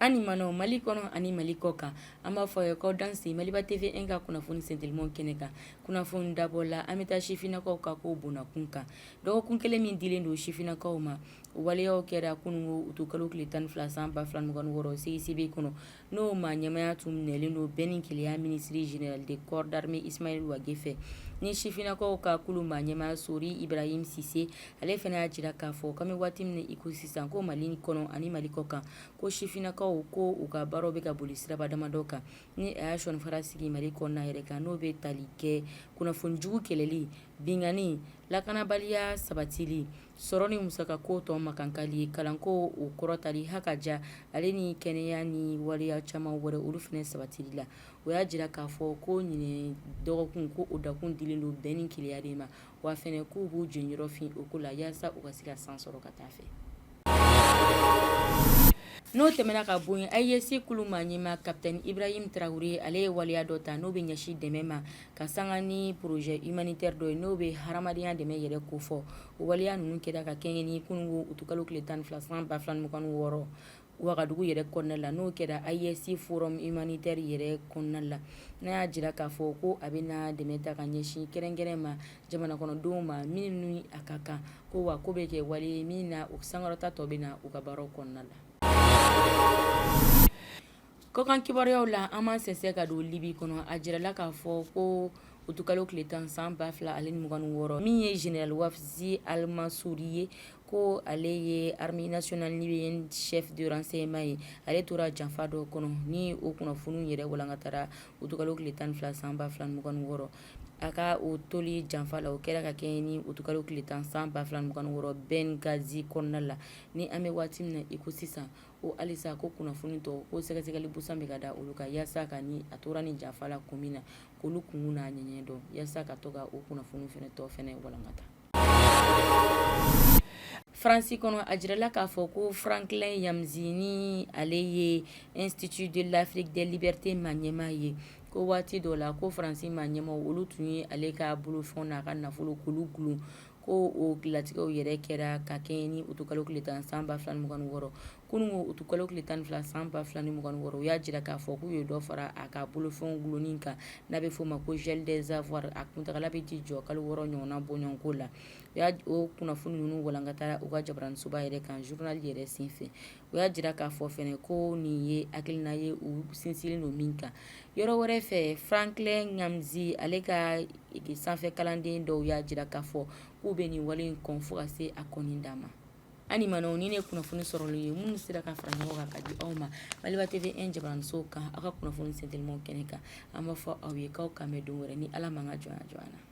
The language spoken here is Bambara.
An limanaw Mali kɔnɔ ani Mali kɔ kan, an b'a fɔ aw ye k'aw danse Maliba TV 1 ka kunnafoni sentelimaw kɛnɛ kan. Kunnafoni dabɔ la, an bɛ taa sifinnakaw ka ko bonnakun kan. Dɔgɔkun kelen min dilen don sifinnakaw ma, o waleyaw kɛra kununko utukalo tile 12 san 2026 CICB kɔnɔ, n'o maa ɲɛmaaya tun minɛlen don bɛn ni kelenya minisiri général de corps d'armée Ismaël Wagué fɛ. Ni sifinnakaw ka kulu maa ɲɛmaa Sori Ibrahim Sise, ale fana y'a jira k'a fɔ k'an bɛ waati min na i ko sisan, ko Mali kɔnɔ ani Mali kɔ kan, ko sifinnakaw ko u ka baaraw bɛ ka boli siraba damadɔ kan, ni a y'a sɔnifara sigi Mali kɔnɔna yɛrɛ kan, n'o bɛ tali kɛ kunnafoni jugu kɛlɛli, binkanni, lakanabaliya sabatili, sɔrɔ ni musakako tɔ makankali, kalanko o kɔrɔtali hakaja, ale ni kɛnɛya ni waleya caman wɛrɛ olu fana sabatili la. O y'a jira k'a fɔ ko ɲinɛ dɔgɔkun ko o dakun dilen don bɛn ni kelenya de ma, wa fana k'u b'u jeniyɔrɔ fin o ko la yaasa u ka se ka san sɔrɔ ka taa fɛ. N'o tɛmɛna ka bɔ yen, AES kulu maa ɲɛmaa Capitaine Ibrahim Traoré, ale ye waleya dɔ ta n'o bɛ ɲɛsin dɛmɛ ma ka sanga ni projet humanitaire dɔ ye, n'o bɛ hadamadenya dɛmɛ yɛrɛ kofɔ. O waleya ninnu kɛra ka kɛɲɛ ni kununko utukalo tile 12 san 2026 Wagadugu yɛrɛ kɔnɔna la, n'o kɛra AES forum humanitaire yɛrɛ kɔnɔna la, n'a y'a jira k'a fɔ ko a bɛna dɛmɛ ta ka ɲɛsin kɛrɛnkɛrɛn ma jamana kɔnɔdenw ma minnu ni a ka kan, ko wa ko bɛ kɛ wale min na o sankɔrɔta tɔ bɛ na u ka baaraw kɔnɔna la. Kɔkan kibaruyaw la, an b'an sɛnsɛn ka don Libi kɔnɔ. A jirala k'a fɔ ko utukalo tile 10 san 2026, min ye général Wafzi Al-Mansouri ye, ko ale ye armée nationale libyenne chef de renseignement ye, ale tora janfa dɔ kɔnɔ, ni o kunnafoni yɛrɛ walankatara utukalo tile 12 san 2026. A ka o toli janfa la, o kɛra ka kɛɲɛ ni utukalo tile 10 san 2026 Benghazi kɔnɔna la. Ni an bɛ waati min na i ko sisan, ko halisa ko kunnafoni tɔ ko sɛgɛsɛgɛli busan bɛ ka da olu kan yaasa ka ni a tora ni janfa la kun min na, k'olu kunkun n'a ɲɛɲɛ dɔn yaasa ka to ka o kunnafoni fana tɔ fana walankata. Faransi kɔnɔ, a jirala k'a fɔ ko Franklin Nyamsi, ni ale ye Institut de l'Afrique des libertés maa ɲɛmaa ye, ko waati dɔ la ko Faransi maa ɲɛmaaw olu tun ye ale ka bolofɛnw n'a ka nafolo k'olu gulon, ko o latigɛw yɛrɛ kɛra ka kɛɲɛ ni utukalo tile 10 san 2026. Kununko utukalo tile 12 san 2026, u y'a jira k'a fɔ k'u ye dɔ fara a ka bolofɛnw gulonni kan, n'a bɛ f'o ma ko gel des avoirs. A kuntagala bɛ t'i jɔ kalo 6 ɲɔgɔnna bɔɲɔgɔnko la. U y'a o kunnafoni ninnu walankata u ka jabaraninsoba yɛrɛ kan journal yɛrɛ senfɛ. U y'a jira k'a fɔ fɛnɛ ko nin ye hakilina ye u sinsinlen don min kan. Yɔrɔ wɛrɛ fɛ, Franklin Nyamsi, ale ka sanfɛ kalanden dɔw y'a jira k'a fɔ k'u bɛ nin wale in kɔn fo ka se a kɔnni dan ma. An limanaw, nin ye kunnafoni sɔrɔlen ye minnu sera ka fara ɲɔgɔn kan ka di aw ma Maliba TV 1 jabaraninso kan, aw ka kunnafoni sentelimaw kɛnɛ kan. An b'a fɔ aw ye k'aw k'an bɛn don wɛrɛ ni Ala m'an ka jɔnya jɔ an na.